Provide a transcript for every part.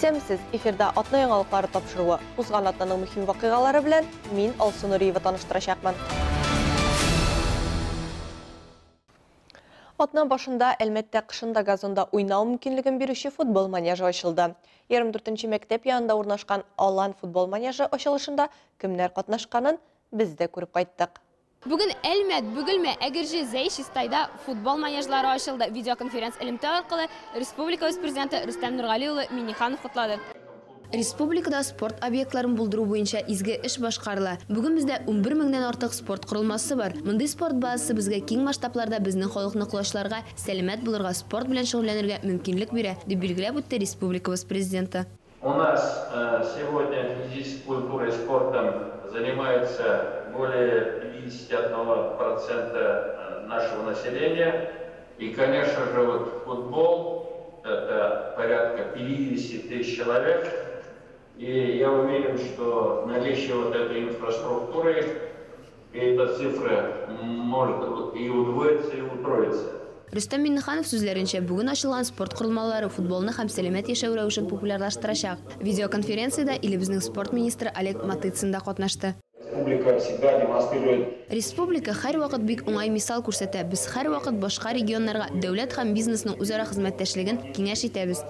Исәнмесез, эфирда атна яңалыклары тапшыруы. Узган атнаның мөһим вакыйгалары белән мин Алсу Нуриева таныштырачакмын. Атна башында Әлмәттә кышын да газонда уйнау мөмкинлеген бирүче футбол манежы ачылды. 24 мәктәп янында урнашкан Алан футбол манежы ачылышында кемнәр катнашканын без дә күреп кайттык. Бүген Әлмәт, Бөгелмә, Әгерҗе, Зәй, Чистайда футбол манежлары ачылды. Видеоконференц элемтә аркылы республикабыз президенты Рөстәм Нургали улы Минниханов котлады. Республикада спорт объектларын булдыру буенча изге эш башкарыла. Бүген бездә 11 меңнән артык спорт корылмасы бар. Мондый спорт базасы безгә киң масштабларда безнең халыкны колачларга, сәламәт булырга, спорт белән шөгыльләнергә мөмкинлек бирә, дип билгеләп үтте республикабыз президенты. У нас сегодня физической культурой и спортом занимается более 51% нашего населения. И, конечно же, вот футбол – это порядка 50 тысяч человек. И я уверен, что наличие вот этой инфраструктуры, эта цифра может и удвоиться, и утроиться. Рөстәм Миңнеханов сүзләренчә, бүген ачылган спорт корылмалары футболны һәм сәламәт яшәү рәвешен популярлаштырачак. Видеоконференциядә илебезнең спорт министры Олег Матыцин да катнашты. Республика всегда демонстрирует. Республика һәрвакыт бик уңай мисал күрсәтә. Без һәрвакыт башка регионнарга дәүләт һәм бизнесның үзара хезмәттәшлеген киңәш итәбез.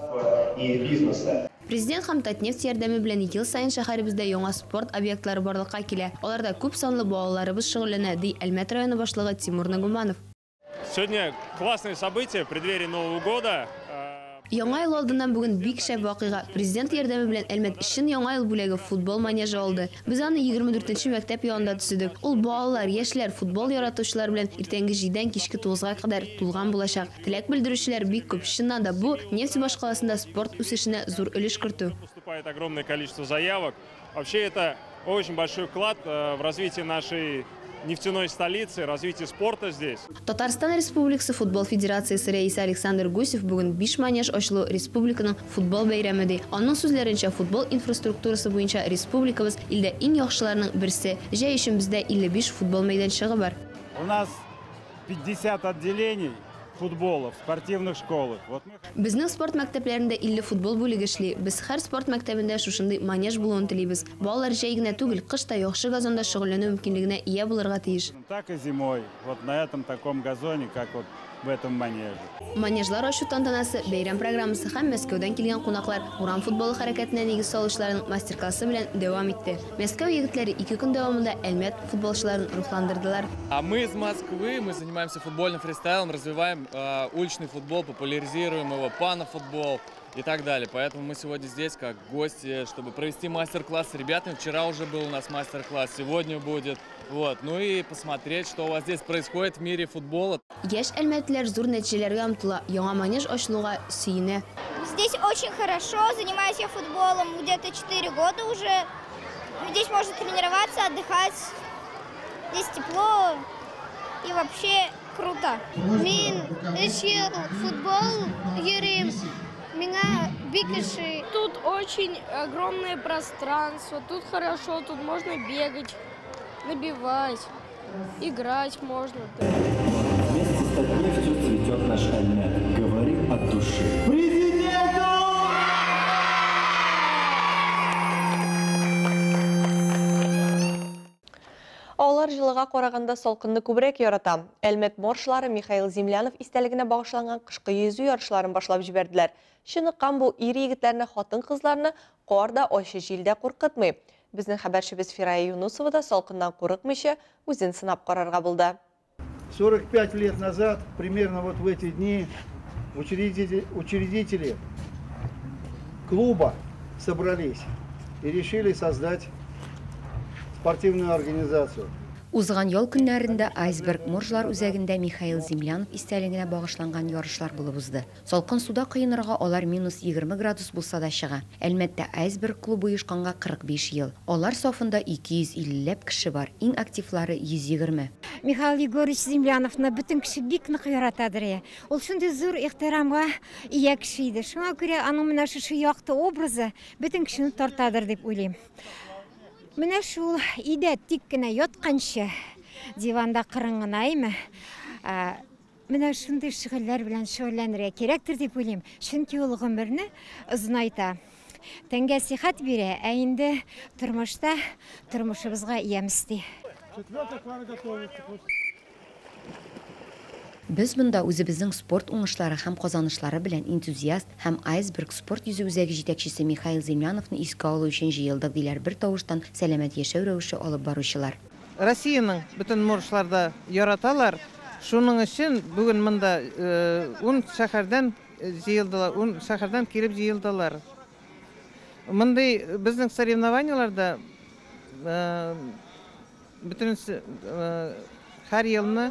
И бизнеса. Президент һәм Татнефть ярдәме белән ел саен шәһәребездә яңа спорт объектлары барлыкка килә. Аларда күп санлы балаларыбыз шөгыльләнә, ди Әлмәт районы башлыгы Тимур Нагуманов. Сегодня классное событие в преддверии Нового года. Яңа ел алдыннан бүген бик шәп вакыйга. Президент ярдәме белән Әлмәт чын яңа ел бүләге футбол манежы алды. Без аны 24 мәктәп янында төзедек. Ул балалар, яшьләр, футбол яратучылар белән иртәнге 7-дән кичке 9-га кадәр тулган булачак. Теләк белдерүчеләр бик күп. Чыннан да бу нефть башкаласында спорт үсешенә зур өлеш кертү. Поступает огромное количество заявок. Вообще это очень большой вклад в развитие нашей нефтяной столицы, развитие спорта здесь. Татарстан Республикасы футбол федерациясе рәисе Александр Гусев бүген 5 манеж ачылу республиканың футбол бәйрәме ди. Аның сүзләренчә, футбол инфраструктурасы буенча республикабыз илдә иң яхшыларның берсе. Җәй өчен бездә 55 футбол мәйданчыгы бар. У нас 50 отделений футбола в спортивных школах. Вот мы... Безнең спорт мәктәпләрендә 50 футбол бүлеге эшли. Без һәр спорт мәктәбендә шушындый манеж булуын телибез. Балалар җәй генә түгел, кыш та яхшы газонда шөгыльләнү мөмкинлегенә ия булырга тиеш. Так и зимой, вот на этом таком газоне, как вот в этом манеже. Манежлар ачу тантанасы, бәйрәм программасы һәм Мәскәүдән килгән кунаклар урам футболы хәрәкәтенә нигез салучыларның мастер-классы белән дәвам итте. Мәскәү егетләре 2 көн дәвамында Әлмәт футболчыларын рухландырдылар. А мы из Москвы, мы занимаемся футбольным фристайлом, развиваем уличный футбол, популяризируем его, панофутбол и так далее. Поэтому мы сегодня здесь как гости, чтобы провести мастер-класс с ребятами. Вчера уже был у нас мастер-класс, сегодня будет. Вот. Ну и посмотреть, что у вас здесь происходит в мире футбола. Яшь әлмәтлеләр зур нәтиҗәләргә омтыла, яңа манеж ачылуга сөенә. Здесь очень хорошо, занимаюсь я футболом где-то 4 года уже. Здесь можно тренироваться, отдыхать. Здесь тепло и вообще круто. Мин өч ел футбол йөрим. Миңа бик ошый. Тут очень огромное пространство, тут хорошо, тут можно бегать, набивать, играть можно. Вместе с Татнефтью цветет наш Альмет. Говори от души. Президенту! Алар җылыга караганда салкынны күбрәк ярата. Әлмәт моржлары Михаил Землянов истәлегенә багышланган кышкы йөзү ярышларын башлап җибәрделәр. Чыныккан бу ир егетләрне, хатын-кызларны кар да, ачы җил дә куркытмый. Безнең хәбәрчебез Фирая Юнусова да салкыннан курыкмыйча үзен сынап карарга булды. 45 лет назад, примерно вот в эти дни, учредители клуба собрались и решили создать спортивную организацию. Узган ял көннәрендә Айсберг моржлар үзәгендә Михаил Землянов истәлегенә багышланган ярышлар булып узды. Салкын суда коенырга алар минус 20 градус булса да чыга. Әлмәттә Айсберг клубы оешканга 45 ел. Алар сафында 250 ләп кеше бар, иң активлары 120. Михаил Егорович Земляновны бөтен кеше бик нык яратадыр. Ул шундый зур ихтирамга ия кеше иде. Шуңа күрә аның менә шушы якты образы бөтен кешене тартадыр дип уйлыйм. Менә шул өйдә тик кенә ятканчы, диванда кырын гына име, менә шундый шөгыльләр белән шөгыльләнергә кирәктер дип уйлыйм. Чөнки ул гомерне озынайта. тәнгә сихәт бирә, ә инде тормышта тормышыбызга ямь өсти. Без монда үзебезнең спорт уңышлары һәм казанышлары белән энтузиаст һәм Айсберг спорт йөзү үзәге җитәкчесе Михаил Земляновны искә алу өчен җыелдык, диләр бертавыштан сәламәт яшәү рәвеше алып баручылар. Россиянең бөтен моржлар да яраталар. Шуның өчен бүген монда 10 шәһәрдән җыелдылар, 10 шәһәрдән килеп җыелдылар. Мондый безнең соревнованиеларда бөтенесе һәр елны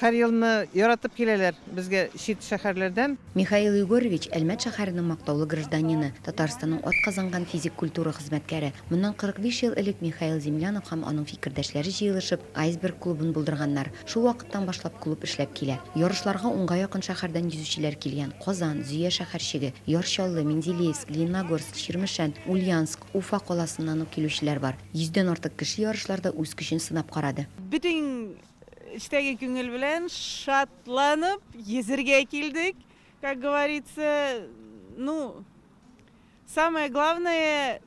һәр елны яратып киләләр безгә чит шәһәрләрдән. Михаил Егорович Әлмәт шәһәренең мактаулы гражданины, Татарстанның атказанган физик культура хезмәткәре. Моннан 45 ел элек Михаил Землянов һәм аның фикердәшләре җыелышып, Айсберг клубын булдырганнар. Шул вакыттан башлап клуб эшләп килә. Ярышларга унга якын шәһәрдән йөзүчеләр килгән. Казан, Зөя шәһәрчеге, Яр Чаллы, Менделеевск, Лениногорск, Чирмешән, Ульяновск, Уфа каласыннан ук килүчеләр бар. Йөздән артык кеше ярышларда үз көчен сынап карады. Бөтен эчтәге күңел белән шатланып йөзергә килдек, как говорится, ну, самое главное,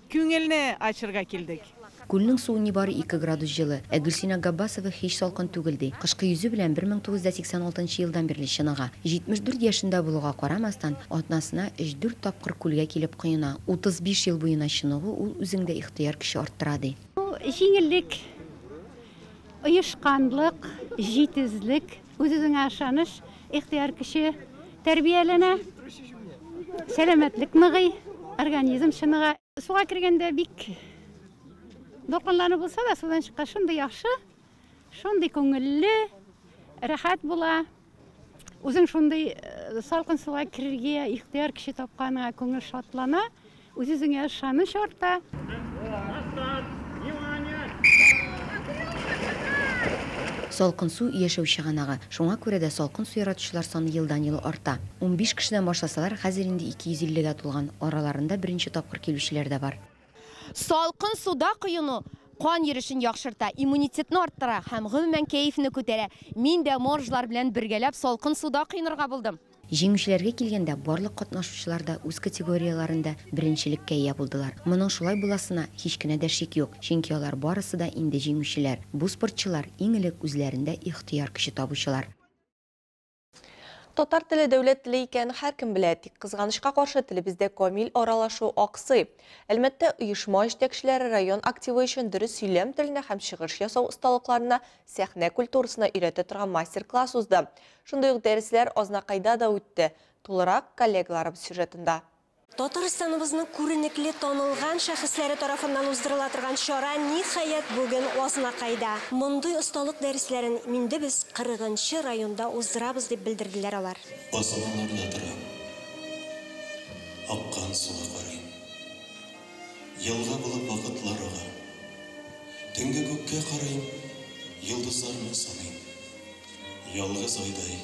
күңелне ачырга килдек. Күлнең суы нибары 2 градус җылы, ә Гөлсинә Габбасова һич салкын түгел ди. Кышкы йөзү белән 1986 елдан бирле чыныга. 74 яшендә булуга карамастан, атнасына 3-4 тапкыр күлгә килеп коена. 35 ел буена чыныгу ул үзеңдә ихтыяр көче арттыра ди. Бу җиңеллек, оешканлык, җитезлек, үз-үзеңә ышаныч, ихтыяр көче тәрбияләнә, сәламәтлек ныгый, организм чыныга. Суга кергәндә бик дулкынлану булса да, судан чыккач шундый яхшы, шундый күңелле, рәхәт була. Үзең шундый салкын суга керергә ихтыяр көче тапканыңа күңел шатлана, үз-үзеңә ышаныч арта. Салкын су яшәү чыганагы. Шуңа күрә дә салкын су яратучылар саны елдан-ел арта. 15 кешедән башласалар, хәзер инде 250гә тулган. Араларында беренче тапкыр килүчеләр дә бар. Салкын суда коену кан йөрешен яхшырта, иммунитетны арттыра һәм гомумән кәефне күтәрә. Мин дә моржлар белән бергәләп салкын суда коенырга булдым. Җиңүчеләргә килгәндә барлык катнашучылар да үз категорияләрендә беренчелеккә ия булдылар. Моның шулай буласына һич кенә дә шик юк, чөнки алар барысы да инде җиңүчеләр. Бу спортчылар иң элек үзләрендә ихтыяр көче табучылар. Татар теле дәүләт теле икәнен һәркем белә, тик кызганычка каршы телебездә камил аралашу аксый. Әлмәттә оешма җитәкчеләре район активы өчен дөрес сөйләм теленә һәм чыгыш ясау осталыкларына, сәхнә культурасына өйрәтә торган мастер-класс узды. Шундый ук дәресләр Азнакайда да үтте. Тулырак коллегаларыбыз сюжетында. Татарстаныбызның күренекле танылган шәхесләре тарафыннан уздырыла торган чара ниһаять бүген Азнакайда. Мондый осталык дәресләрен инде без 40нчы районда уздырабыз дип белдерделәр алар. Басмаларда торам. Аккан суга карыйм. Елга булып вакытлар ага. Төнге күккә карыйм, йолдызларны саныйм. Ялгыз айдай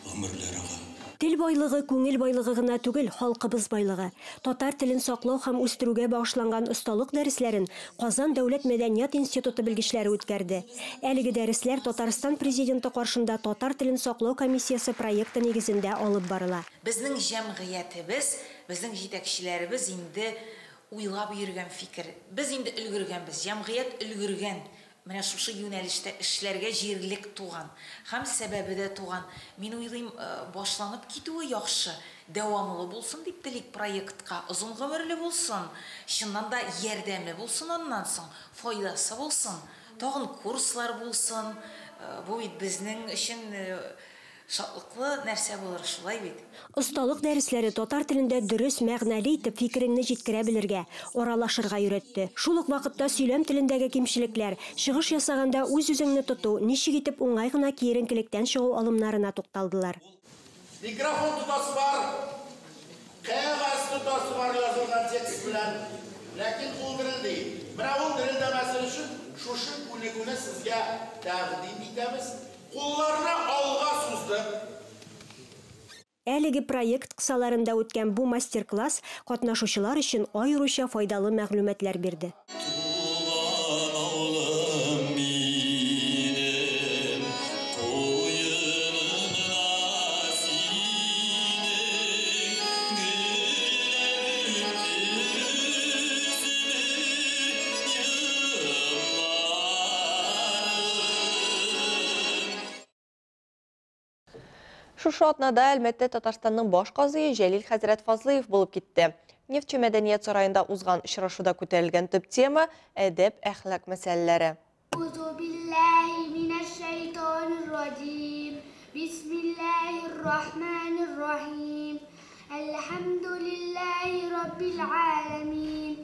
гомерләр ага. Тел байлыгы күңел байлыгы гына түгел, халкыбыз байлыгы. Татар телен саклау һәм үстерүгә багышланган осталык дәресләрен Казан дәүләт мәдәният институты белгечләре үткәрде. Әлеге дәресләр Татарстан президенты каршында татар телен саклау комиссиясе проекты нигезендә алып барыла. Безнең җәмгыятебез, безнең җитәкчеләребез инде уйлап йөргән фикер. Без инде өлгергәнбез, җәмгыять өлгергән. Менә шушы юнәлештә эшләргә җирлек туган һәм сәбәбе дә туган. Мин уйлыйм, башланып китүе яхшы, дәвамлы булсын дип телик проектка, озын гомерле булсын, чыннан да ярдәме булсын, аннан соң файдасы булсын, тагын курслар булсын. Бу бит безнең өчен шатлыклы нәрсә булыр, шулай бит. Осталык дәресләре татар телендә дөрес, мәгънәле итеп фикереңне җиткерә белергә, аралашырга өйрәтте. Шул ук вакытта сөйләм телендәге кимчелекләр, чыгыш ясаганда үз-үзеңне тоту, ничек итеп уңай гына киеренкелектән чыгу алымнарына тукталдылар. Микрофон тотасы бар, кәгазь тотасы бар язылган текст белән, ләкин ул дерелди. Менә ул дерелдәмәсен өчен шушы күнегүне сезгә тәкъдим итәбез. Кулларны алга сузды. Әлеге проект кысаларында үткән бу мастер-класс катнашучылар өчен аеруча файдалы мәгълүматлар бирде. Шушы атнада Әлмәттә Татарстанның баш казые Җәлил хәзрәт Фазлыев булып китте. Нефтьче мәдәният сараенда узган очрашуда күтәрелгән төп тема әдәп-әхлак мәсьәләләре. Әгъузу биллаһи минәш-шәйтанир-раҗим. Бисмиллаһир-рахманир-рахим. Әлхәмдүлиллаһи раббил галәмин.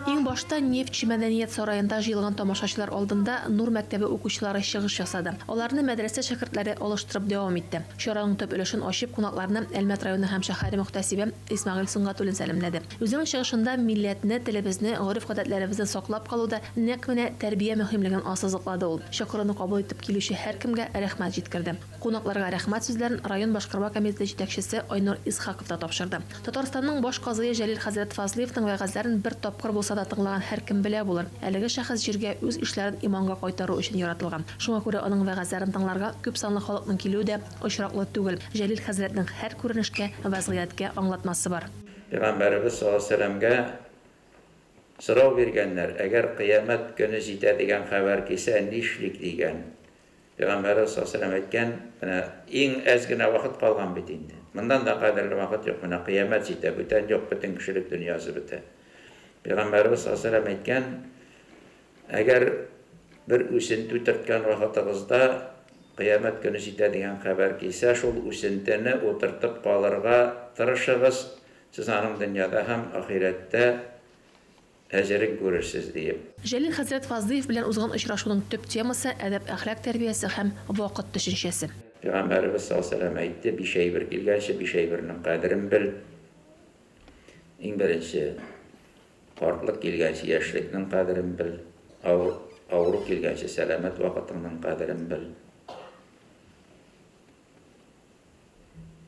Иң башта Нефтьче мәдәният сараенда җыелган тамашачылар алдында Нур мәктәбе укучылары чыгыш ясады. Аларны мәдрәсә шәкертләре алыштырып дәвам итте. Чараның төп өлешен ачып, кунакларны Әлмәт районы һәм шәһәре мөхтәсибе Исмәгыйль Сөнгатуллин сәламләде. Үзенең чыгышында милләтне, телебезне, гореф-гадәтләребезне саклап калуда нәкъ менә тәрбия мөһимлеген ассызыклады ул. Чакыруны кабул итеп килүче һәркемгә рәхмәт җиткерде. Кунакларга рәхмәт сүзләрен район башкарма комитеты җитәкчесе Айнур Исхаков та тапшырды. Татарстанның баш казые Җәлил хәзрәт Фазлыевның вәгазьләрен бер тапкыр булса да тыңлаган һәркем белә булыр, әлеге шәхес җиргә үз ишләрен иманга кайтару өчен яратылган. Шуңа күрә аның вәгазьләрен тыңларга күпсанлы халыкның килүе дә очраклы түгел. Җәлил хәзрәтнең һәр күренешкә, вәзгыятькә аңлатмасы бар. Пәйгамбәребез саллаллаһу алейһи ва сәлләмгә сорау биргәннәр, әгәр кыямәт көне җитә дигән хәбәр килсә, нишлик дигән. Пәйгамбәребез саллаллаһу алейһи ва сәлләм әйткән, менә иң әз генә вакыт калган бит инде. Моннан да кадерле вакыт юк, менә кыямәт җитә, бүтән юк, бөтен кешелек дөньясы бетә. Пәйгамбәребез саллаллаһу алейһи ва сәлләм әйткән, әгәр бер үсенте үтерткән вакытыгызда кыямәт көне җитә дигән хәбәр килсә, шул үсентене утыртып калырга тырышыгыз, сез аның дөньяда һәм ахирәттә әҗерен күрерсез, диеп. Җәлил хәзрәт Фазлыев белән узган очрашуның төп темасы, әдәп-әхлак тәрбиясе һәм вакыт төшенчәсе. Пәйгамбәребез саллаллаһу алейһи ва сәлләм әйтте, биш әйбер килгәнче, биш әйбернең кадерен бел. Иң беренче, картлык килгәнче, яшьлекнең кадерен бел. Авыру килгәнче, сәламәт вакытыңның кадерен бел.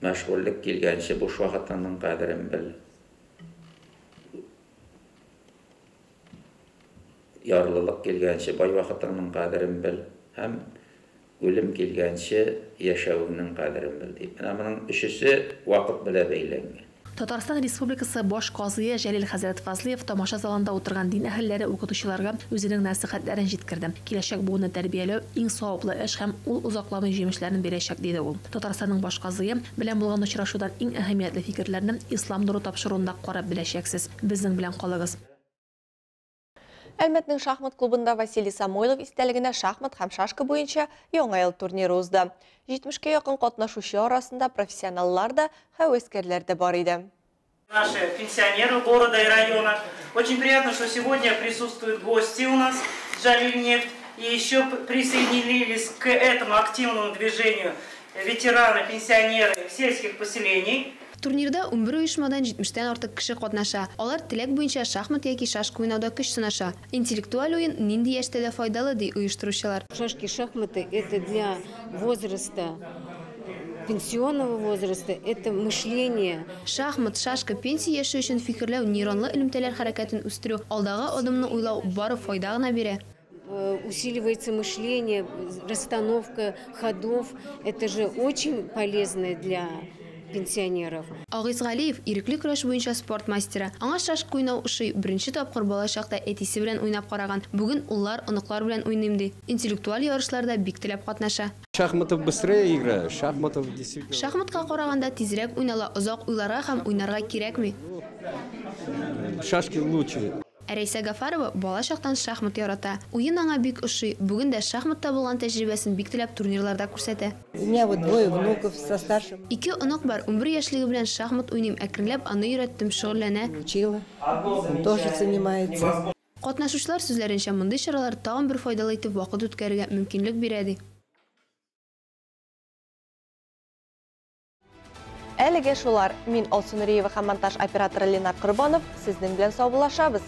Мәшгульлек килгәнче, буш вакытыңның кадерен бел. Ярлылык килгәнче, бай вакытыңның кадерен бел һәм үлем килгәнче яшәвеңнең кадерен бел дип. Менә моның өчесе вакыт белән бәйләнгән. Татарстан Республикасы баш казые Җәлил хәзрәт Фазлыев тамаша залында утырган дин әһелләре, укытучыларга үзенең нәсыйхәтләрен җиткерде. Киләчәк буынны тәрбияләү иң саваплы эш һәм ул озакламый җимешләрен бирәчәк, диде ул. Татарстанның баш казые белән булган очрашудан иң әһәмиятле фикерләрне Ислам нуры тапшыруында карап беләчәксез. Безнең белән калыгыз. Әлмәтнең шахмат клубында Василий Самойлов истәлегенә шахмат һәм шашка буенча Яңа ел турниры узды. 70кә якын катнашучы арасында профессионаллар да, һәвәскәрләр дә бар иде. Наши пенсионеры города и района. Очень приятно, что сегодня присутствуют гости у нас, Джалиль нефть, и еще присоединились к этому активному движению ветераны, пенсионеры сельских поселений. Турнирда 11 оешмадан 70тән артык кеше катнаша. Алар теләк буенча шахмат яки шашка уйнауда көч сынаша. Интеллектуаль уен нинди яшьтә дә файдалы, ди оештыручылар. Шашки, шахматы – это для возраста, пенсионного возраста, это мышление. Шахмат, шашка пенсия яше өчен фикерләү, нейронлы элемтәләр хәрәкәтен үстерү, алдагы адымны уйлау бары файда гына бирә. Усиливается мышление, расстановка ходов. Это же очень полезно для пенсионеров. Агиз Галиев ирекле көрәш буенча спорт мастеры. Аңа шашка уйнау ошый. Беренче тапкыр бала чакта әтисе белән уйнап караган. Бүген уллар, оныклар белән уйныйм ди. Интеллектуаль ярышларда бик теләп катнаша. Шахматов быстрее играю. Шахматов действительно. Шахматка караганда тизрәк уйнала, озак уйларга һәм уйнарга кирәкми. Шашки лучше. Рәйсә Гафарова бала чактан шахмат ярата. Уен аңа бик ошый. Бүген дә шахматта булган тәҗрибәсен бик теләп турнирларда күрсәтә. У меня вот двое внуков со старшим. Ике онык бар, 11 яшьлеге белән шахмат уйныйм, әкренләп аны өйрәттем, шөгыльләнә. Учила, он тоже занимается. Катнашучылар сүзләренчә, мондый чаралар тагын бер файдалы итеп вакыт үткәрергә мөмкинлек бирә ди. Әлегә шулар. Мин Алсу Нуриева һәм монтаж операторы Ленар Корбанов сезнең белән саубуллашабыз.